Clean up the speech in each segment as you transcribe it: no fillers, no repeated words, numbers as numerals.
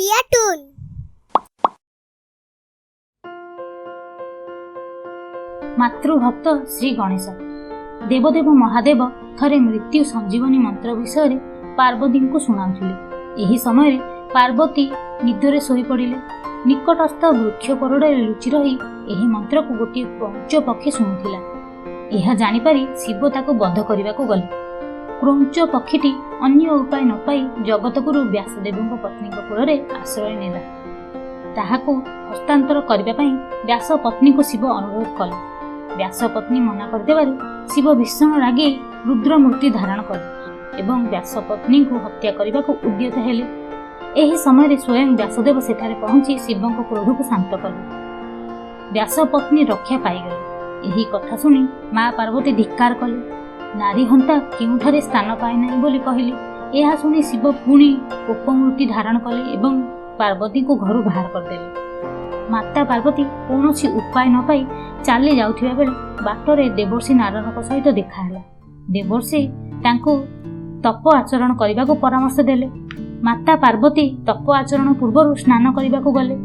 Odia toon. ମାତୃଭକ୍ତ Shri Ganesh. ଦେବଦେବ Mahadev ଥରେ ମୃତ୍ୟୁ ସଞ୍ଜୀବନୀ ମନ୍ତ୍ର ବିଷୟରେ ପାର୍ବତୀଙ୍କୁ ଶୁଣାଉଥିଲେ। ଏହି ସମୟରେ ପାର୍ବତୀ ନିଦରେ ଶୋଇପଡ଼ିଲେ। ନିକଟସ୍ଥ ବୃକ୍ଷ କୋରଡ଼ରେ ଲୁଚି ରହି ଏହି ମନ୍ତ୍ରକୁ ଗୋଟିଏ କ୍ରୌଞ୍ଚ ପକ୍ଷୀ ଶୁଣୁଥିଲା। ଏହା ଜାଣିପାରି ଶିବ ତାକୁ ବଧ କରିବାକୁ ଗଲେ। କ୍ରୌଞ୍ଚ ପକ୍ଷୀଟି ଅନ୍ୟ ଉପାୟ ନ ପାଇ ଜଗତଗୁରୁ ବ୍ୟାସଦେବଙ୍କ ପତ୍ନୀଙ୍କ କୋଳରେ ଆଶ୍ରୟ ନେଲା। ତାହାକୁ ହସ୍ତାନ୍ତର କରିବା ପାଇଁ ବ୍ୟାସ ପତ୍ନୀଙ୍କୁ ଶିବ ଅନୁରୋଧ କଲେ। ବ୍ୟାସ ପତ୍ନୀ ମନା କରିଦେବାରୁ ଶିବ ଭୀଷଣ ରାଗି ରୁଦ୍ରମୂର୍ତ୍ତି ଧାରଣ କଲେ ଏବଂ ବ୍ୟାସ ପତ୍ନୀଙ୍କୁ ହତ୍ୟା କରିବାକୁ ଉଦ୍ୟତ ହେଲେ। ଏହି ସମୟରେ ସ୍ୱୟଂ ବ୍ୟାସଦେବ ସେଠାରେ ପହଞ୍ଚି ଶିବଙ୍କ କ୍ରୋଧକୁ ଶାନ୍ତ କଲେ। ବ୍ୟାସ ପତ୍ନୀ ରକ୍ଷା ପାଇଗଲେ। ଏହି କଥା ଶୁଣି ମା ପାର୍ବତୀ ଧିକ୍କାର କଲେ। ନାରୀ ହନ୍ତା କେଉଁଠାରେ ସ୍ଥାନ ପାଏ ନାହିଁ ବୋଲି କହିଲେ। ଏହା ଶୁଣି ଶିବ ପୁଣି କୋପମୂର୍ତ୍ତି ଧାରଣ କଲେ ଏବଂ ପାର୍ବତୀଙ୍କୁ ଘରୁ ବାହାର କରିଦେଲେ। ମାତା ପାର୍ବତୀ କୌଣସି ଉପାୟ ନ ପାଇ ଚାଲି ଯାଉଥିବା ବେଳେ ବାଟରେ ଦେବର୍ଷି ନାରଦଙ୍କ ସହିତ ଦେଖାହେଲା। ଦେବର୍ଷି ତାଙ୍କୁ ତପ ଆଚରଣ କରିବାକୁ ପରାମର୍ଶ ଦେଲେ। ମାତା ପାର୍ବତୀ ତପ ଆଚରଣ ପୂର୍ବରୁ ସ୍ନାନ କରିବାକୁ ଗଲେ।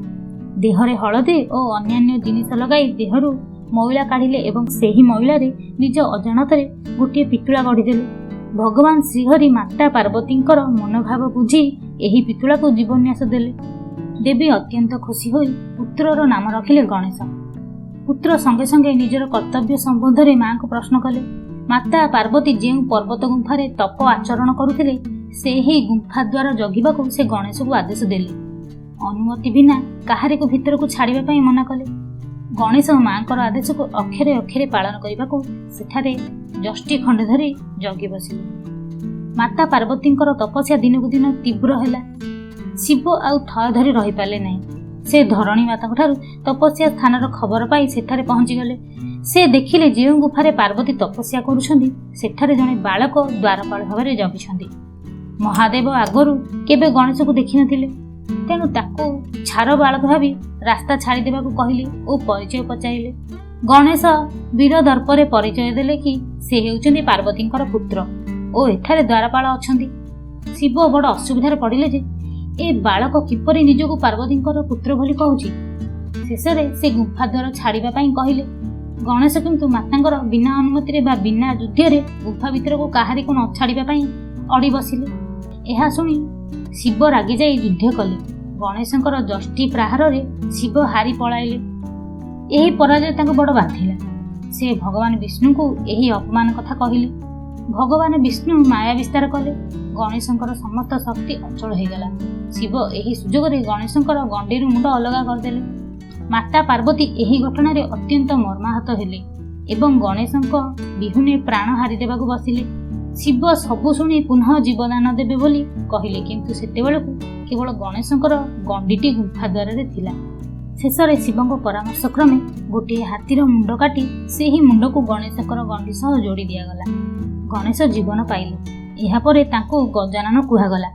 ଦେହରେ ହଳଦୀ ଓ ଅନ୍ୟାନ୍ୟ ଜିନିଷ ଲଗାଇ ଦେହରୁ ମଇଳା କାଢ଼ିଲେ ଏବଂ ସେହି ମଇଳାରେ ନିଜ ଅଜାଣତରେ ଗୋଟିଏ ପିତୁଳା ଗଢ଼ିଦେଲେ। ଭଗବାନ ଶ୍ରୀହରି ମାତା ପାର୍ବତୀଙ୍କର ମନୋଭାବ ବୁଝି ଏହି ପିତୁଳାକୁ ଜୀବନ୍ୟାସ ଦେଲେ। ଦେବୀ ଅତ୍ୟନ୍ତ ଖୁସି ହୋଇ ପୁତ୍ରର ନାମ ରଖିଲେ ଗଣେଶ। ପୁତ୍ର ସଙ୍ଗେ ସଙ୍ଗେ ନିଜର କର୍ତ୍ତବ୍ୟ ସମ୍ବନ୍ଧରେ ମାଆଙ୍କୁ ପ୍ରଶ୍ନ କଲେ। ମାତା ପାର୍ବତୀ ଯେଉଁ ପର୍ବତ ଗୁମ୍ଫାରେ ତପ ଆଚରଣ କରୁଥିଲେ, ସେହି ଗୁମ୍ଫା ଦ୍ୱାର ଜଗିବାକୁ ସେ ଗଣେଶକୁ ଆଦେଶ ଦେଲେ। ଅନୁମତି ବିନା କାହାରିକୁ ଭିତରକୁ ଛାଡ଼ିବା ପାଇଁ ମନା କଲେ। ଗଣେଶ ମାଆଙ୍କର ଆଦେଶକୁ ଅକ୍ଷରେ ଅକ୍ଷରେ ପାଳନ କରିବାକୁ ସେଠାରେ ଯଷ୍ଟି ଖଣ୍ଡେ ଧରି ଜଗି ବସିଲେ। ମାତା ପାର୍ବତୀଙ୍କର ତପସ୍ୟା ଦିନକୁ ଦିନ ତୀବ୍ର ହେଲା। ଶିବ ଆଉ ଥୟ ଧରି ରହିପାରିଲେ ନାହିଁ। ସେ ଧରଣୀ ମାତାଙ୍କ ଠାରୁ ତପସ୍ୟା ସ୍ଥାନର ଖବର ପାଇ ସେଠାରେ ପହଞ୍ଚିଗଲେ। ସେ ଦେଖିଲେ, ଯେଉଁ ଗୁମ୍ଫାରେ ପାର୍ବତୀ ତପସ୍ୟା କରୁଛନ୍ତି, ସେଠାରେ ଜଣେ ବାଳକ ଦ୍ୱାରପାଳ ଭାବରେ ଜଗିଛନ୍ତି। ମହାଦେବ ଆଗରୁ କେବେ ଗଣେଶକୁ ଦେଖିନଥିଲେ, ତେଣୁ ତାକୁ ଛାର ବାଳକ ଭାବି ରାସ୍ତା ଛାଡ଼ିଦେବାକୁ କହିଲେ ଓ ପରିଚୟ ପଚାରିଲେ। ଗଣେଶ ବୀର ଦର୍ପରେ ପରିଚୟ ଦେଲେ କି ସେ ହେଉଛନ୍ତି ପାର୍ବତୀଙ୍କର ପୁତ୍ର ଓ ଏଠାରେ ଦ୍ୱାରପାଳ ଅଛନ୍ତି। ଶିବ ବଡ଼ ଅସୁବିଧାରେ ପଡ଼ିଲେ ଯେ ଏ ବାଳକ କିପରି ନିଜକୁ ପାର୍ବତୀଙ୍କର ପୁତ୍ର ବୋଲି କହୁଛି। ଶେଷରେ ସେ ଗୁମ୍ଫା ଦ୍ୱାର ଛାଡ଼ିବା ପାଇଁ କହିଲେ। ଗଣେଶ କିନ୍ତୁ ମାତାଙ୍କର ବିନା ଅନୁମତିରେ ବା ବିନା ଯୁଦ୍ଧରେ ଗୁମ୍ଫା ଭିତରକୁ କାହାରିକୁ ନ ଛାଡ଼ିବା ପାଇଁ ଅଡ଼ି ବସିଲେ। ଏହା ଶୁଣି ଶିବ ରାଗିଯାଇ ଯୁଦ୍ଧ କଲେ। ଗଣେଶଙ୍କର ଯଷ୍ଟି ପ୍ରହାରରେ ଶିବ ହାରି ପଳାଇଲେ। ଏହି ପରାଜୟ ତାଙ୍କୁ ବଡ଼ ବାଧିଲା। ସେ ଭଗବାନ ବିଷ୍ଣୁଙ୍କୁ ଏହି ଅପମାନ କଥା କହିଲେ। ଭଗବାନ ବିଷ୍ଣୁ ମାୟା ବିସ୍ତାର କଲେ। ଗଣେଶଙ୍କର ସମସ୍ତ ଶକ୍ତି ଅଚଳ ହୋଇଗଲା। ଶିବ ଏହି ସୁଯୋଗରେ ଗଣେଶଙ୍କର ଗଣ୍ଡିରୁ ମୁଣ୍ଡ ଅଲଗା କରିଦେଲେ। ମାତା ପାର୍ବତୀ ଏହି ଘଟଣାରେ ଅତ୍ୟନ୍ତ ମର୍ମାହତ ହେଲେ ଏବଂ ଗଣେଶଙ୍କ ବିହୁନେ ପ୍ରାଣ ହାରିଦେବାକୁ ବସିଲେ। ଶିବ ସବୁ ଶୁଣି ପୁନଃ ଜୀବଦାନ ଦେବେ ବୋଲି କହିଲେ, କିନ୍ତୁ ସେତେବେଳକୁ କେବଳ ଗଣେଶଙ୍କର ଗଣ୍ଡିଟି ଗୁମ୍ଫା ଦ୍ୱାରରେ ଥିଲା। ଶେଷରେ ଶିବଙ୍କ ପରାମର୍ଶ କ୍ରମେ ଗୋଟିଏ ହାତୀର ମୁଣ୍ଡ କାଟି ସେହି ମୁଣ୍ଡକୁ ଗଣେଶଙ୍କର ଗଣ୍ଡି ସହ ଯୋଡ଼ି ଦିଆଗଲା। ଗଣେଶ ଜୀବନ ପାଇଲେ। ଏହାପରେ ତାଙ୍କୁ ଗଜାନନ କୁହାଗଲା।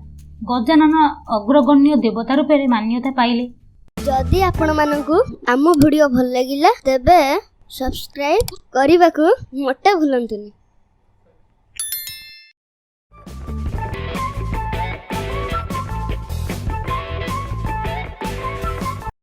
ଗଜାନନ ଅଗ୍ରଗଣ୍ୟ ଦେବତା ରୂପରେ ମାନ୍ୟତା ପାଇଲେ। ଯଦି ଆପଣମାନଙ୍କୁ ଆମ ଭିଡ଼ିଓ ଭଲ ଲାଗିଲା, ତେବେ ସବସ୍କ୍ରାଇବ୍ କରିବାକୁ ମୋଟେ ଭୁଲନ୍ତୁନି।